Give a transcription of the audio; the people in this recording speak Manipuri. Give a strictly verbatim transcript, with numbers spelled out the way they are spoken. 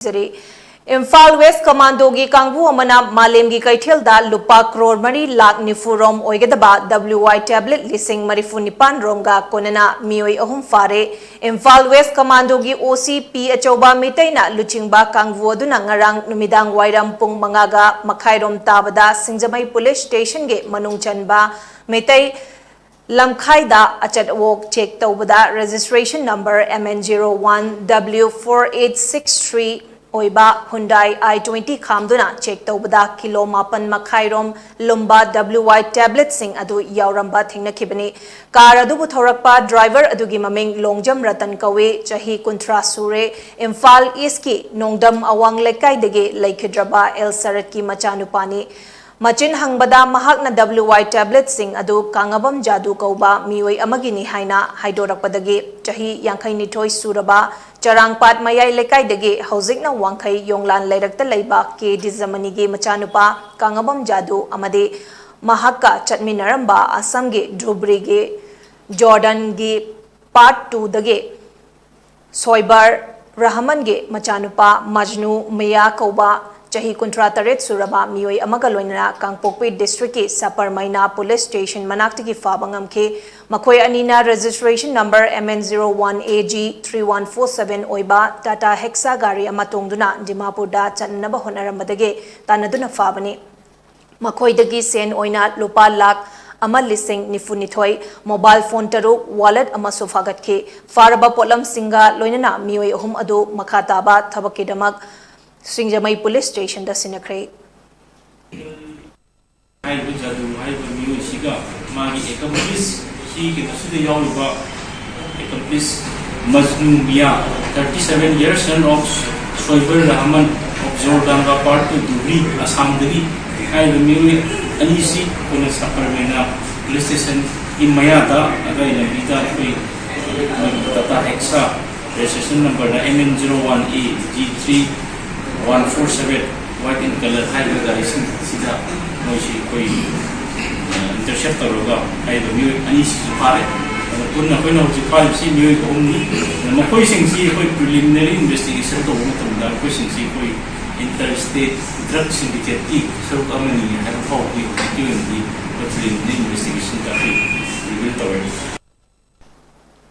ꯄꯤꯖꯔꯤ꯫ ꯏꯝꯐꯥꯜ ꯋꯦꯁ ꯀꯃꯥꯟꯗꯣꯒꯤ ꯀꯥꯡꯕꯨ ꯑꯃꯅ ꯃꯥꯂꯦꯝꯒꯤ ꯀꯩꯊꯦꯜꯗ ꯂꯨꯄꯥ ꯀ꯭ꯔꯣꯔ ꯃꯔꯤ ꯂꯥꯈ ꯅꯤꯐꯨ ꯔꯣꯝ ꯑꯣꯏꯒꯗꯕ W Y tablet ꯂꯤꯁꯤꯡ ꯃꯔꯤꯐꯨ ꯅꯤꯄꯥꯟ ꯔꯣꯝꯒ ꯀꯣꯟꯅꯅ ꯃꯤꯑꯣꯏ ꯑꯍꯨꯝ ꯐꯥꯔꯦ꯫ ꯏꯝꯐꯥꯜ ꯋꯦꯁ ꯀꯃꯥꯟꯗꯣꯒꯤ O C P ꯑꯆꯧꯕ ꯃꯤꯇꯩꯅ ꯂꯨꯆꯤꯡꯕ ꯀꯥꯡꯕꯨ ꯑꯗꯨꯅ ꯉꯔꯥꯡ ꯅꯨꯃꯤꯗꯥꯡ ꯋꯥꯏꯔꯝ ꯄꯨꯡ ꯃꯉꯥꯒ ꯃꯈꯥꯏꯔꯣꯝ ꯇꯥꯕꯗ ꯁꯤꯡꯖꯃꯩ ꯄꯨꯂꯤꯁ ꯁ꯭ꯇꯦꯁꯟꯒꯤ ꯃꯅꯨꯡ ꯆꯟꯕ ꯃꯤꯇꯩ ꯂꯝꯈꯥꯏꯗ ꯑꯆꯠ ꯑꯋꯣꯛ ꯆꯦꯛ ꯇꯧꯕꯗ registration number M N zero one W four eight six three ꯑꯣꯏꯕ Hyundai I twenty ꯈꯥꯝꯗꯨꯅ ꯆꯦꯛ ꯇꯧꯕꯗ ꯀꯤꯂꯣ ꯃꯥꯄꯟ ꯃꯈꯥꯏꯔꯣꯝ ꯂꯨꯝꯕ W Y tablet ꯁꯤꯡ ꯑꯗꯨ ꯌꯥꯎꯔꯝꯕ ꯊꯦꯡꯅꯈꯤꯕꯅꯤ꯫ ꯀꯥꯔ ꯑꯗꯨꯕꯨ ꯊꯧꯔꯛꯄ ꯗ꯭ꯔꯥꯏꯚꯔ ꯑꯗꯨꯒꯤ ꯃꯃꯤꯡ ꯂꯣꯡꯖꯝ ꯔꯇꯟ ꯀꯧꯏ, ꯆꯍꯤ ꯀꯨꯟꯊ꯭ꯔꯥ ꯁꯨꯔꯦ, ꯏꯝꯐꯥꯜ ꯏꯁꯀꯤ ꯅꯣꯡꯗꯝ ꯑꯋꯥꯡ ꯂꯩꯀꯥꯏꯗꯒꯤ ꯂꯩꯈꯤꯗ꯭ꯔꯕ ꯑꯦꯜ ꯁꯔꯠꯀꯤ ꯃꯆꯥꯅꯨꯄꯥꯅꯤ꯫ ꯃꯆꯤꯟ ꯍꯪꯕꯗ ꯃꯍꯥꯛꯅ W Y tablet ꯁꯤꯡ ꯑꯗꯨ ꯀꯥꯡꯉꯕꯝ ꯖꯥꯗꯨ ꯀꯧꯕ ꯃꯤꯑꯣꯏ ꯑꯃꯒꯤꯅꯤ ꯍꯥꯏꯅ ꯍꯥꯏꯗꯣꯔꯛꯄꯗꯒꯤ ꯆꯍꯤ ꯌꯥꯡꯈꯩꯅꯤꯊꯣꯏ ꯁꯨꯔꯕ ꯆꯔꯥꯡꯄꯥꯠ ꯃꯌꯥꯏ ꯂꯩꯀꯥꯏꯗꯒꯤ ꯍꯧꯖꯤꯛꯅ ꯋꯥꯡꯈꯩ ꯌꯣꯡꯂꯥꯟ ꯂꯩꯔꯛꯇ ꯂꯩꯕ ꯀꯦ ꯗꯤꯖꯃꯅꯤꯒꯤ ꯃꯆꯥꯅꯨꯄꯥ ꯀꯥꯡꯉꯕꯝ ꯖꯥꯗꯨ ꯑꯃꯗꯤ ꯃꯍꯥꯛꯀ ꯆꯠꯃꯤꯟꯅꯔꯝꯕ ꯑꯁꯥꯝꯒꯤ ꯙꯨꯕ꯭ꯔꯤꯒꯤ ꯖꯣꯔꯗꯟꯒꯤ ꯄꯥꯔꯠ ꯇꯨꯗꯒꯤ ꯁꯣꯏꯕꯔ ꯔꯍꯃꯟꯒꯤ ꯃꯆꯥꯅꯨꯄꯥ ꯃꯖꯅꯨ ꯃꯤꯌꯥ ꯀꯧꯕ ꯆꯍꯤ ꯀꯨꯟꯊ꯭ꯔꯥ ꯇꯔꯦꯠ ꯁꯨꯔꯕ ꯃꯤꯑꯣꯏ ꯑꯃꯒ ꯂꯣꯏꯅꯅ ꯀꯥꯡꯄꯣꯛꯄꯤ ꯗꯤꯁꯇ꯭ꯔꯤꯛꯀꯤ ꯁꯄꯔꯃꯩꯅꯥ ꯄꯨꯂꯤꯁ ꯁ꯭ꯇꯦꯁꯟ ꯃꯅꯥꯛꯇꯒꯤ ꯐꯥꯕ ꯉꯝꯈꯤ꯫ ꯃꯈꯣꯏ ꯑꯅꯤꯅ registration number M N zero one A G three one four seven ꯑꯣꯏꯕ ꯇꯥꯇꯥ ꯍꯦꯛꯁꯥ ꯒꯥꯔꯤ ꯑꯃ ꯇꯣꯡꯗꯨꯅ ꯗꯤꯃꯥꯄꯨꯔꯗ ꯆꯠꯅꯅꯕ ꯍꯣꯠꯅꯔꯝꯕꯗꯒꯤ ꯇꯥꯟꯅꯗꯨꯅ ꯐꯥꯕꯅꯤ꯫ ꯃꯈꯣꯏꯗꯒꯤ ꯁꯦꯟ ꯑꯣꯏꯅ ꯂꯨꯄꯥ ꯂꯥꯈ ꯑꯃ ꯂꯤꯁꯤꯡ ꯅꯤꯐꯨꯅꯤꯊꯣꯏ, ꯃꯣꯕꯥꯏꯜ ꯐꯣꯟ ꯇꯔꯨꯛ, ꯋꯥꯂꯦꯠ ꯑꯃꯁꯨ ꯐꯥꯒꯠꯈꯤ꯫ ꯐꯥꯔꯕ ꯄꯣꯠꯂꯝꯁꯤꯡꯒ ꯂꯣꯏꯅꯅ ꯃꯤꯑꯣꯏ ꯑꯍꯨꯝ ꯑꯗꯨ ꯃꯈꯥ ꯇꯥꯕ ꯊꯕꯛꯀꯤꯗꯃꯛ ꯁꯤꯡꯖꯃꯩ ꯄꯨꯂꯤꯁ ꯁ꯭ꯇꯦꯁꯟꯗ ꯁꯤꯟꯅꯈ꯭ꯔꯦ꯫ ꯍꯥꯏꯔꯤꯕ ꯖꯥꯗꯨ ꯍꯥꯏꯔꯤꯕ ꯃꯤꯑꯣꯏꯁꯤꯒ ꯃꯥꯒꯤ accomplice, ꯁꯤ ꯀꯩꯅꯣꯁꯤꯗ ꯌꯥꯎꯔꯤꯕ accomplice ꯃꯖꯅꯨ ꯃꯤꯌꯥ, thirty seven years, son of Soibor Rahman of ꯖꯣꯔꯗꯥꯟꯒ ꯄꯥꯔꯠ ꯇꯨ ꯙꯨꯕ꯭ꯔꯤ, ꯑꯁꯥꯝꯗꯒꯤ꯫ ꯍꯥꯏꯔꯤꯕ ꯃꯤꯑꯣꯏ ꯑꯅꯤꯁꯤ ꯑꯩꯈꯣꯏꯅ ꯁꯥꯄꯔꯃꯦꯅꯥ ꯄꯨꯂꯤꯁ ꯁ꯭ꯇꯦꯁꯟꯒꯤ ꯃꯌꯥꯗ ꯑꯗꯥꯏ ꯂꯝꯕꯤꯗ ꯑꯩꯈꯣꯏ ꯇꯥꯇꯥ ꯍꯦꯛꯁꯥ registration number ꯅ M N zero one A G three one four seven white in colour ꯍꯥꯏꯔꯤꯕ ꯒꯥꯔꯤꯁꯤꯡ ꯑꯁꯤꯗ ꯃꯣꯏꯁꯤ ꯑꯩꯈꯣꯏ intercept ꯇꯧꯔꯒ ꯍꯥꯏꯔꯤꯕ ꯃꯤꯑꯣꯏ ꯑꯅꯤꯁꯤꯁꯨ ꯐꯥꯔꯦ꯫ ꯄꯨꯟꯅ ꯑꯩꯈꯣꯏꯅ ꯍꯧꯖꯤꯛ ꯐꯥꯔꯤꯕꯁꯤ ꯃꯤꯑꯣꯏ ꯑꯍꯨꯝꯅꯤ꯫ ꯃꯈꯣꯏꯁꯤꯡꯁꯤ ꯑꯩꯈꯣꯏ preliminary investigation ꯇꯧꯕ ꯃꯇꯝꯗ ꯑꯩꯈꯣꯏꯁꯤꯡꯁꯤ ꯑꯩꯈꯣꯏ inter state drug syndicate ꯀꯤ ꯁꯔꯨꯛ ꯑꯃꯅꯤ ꯍꯥꯏꯕ ꯐꯥꯎꯕꯗꯤ ꯍꯧꯖꯤꯛꯀꯤ ꯑꯣꯏꯅꯗꯤ ꯑꯩꯈꯣꯏ preliminary investigation ꯗ ꯑꯩꯈꯣꯏ reveal ꯇꯧꯔꯦ꯫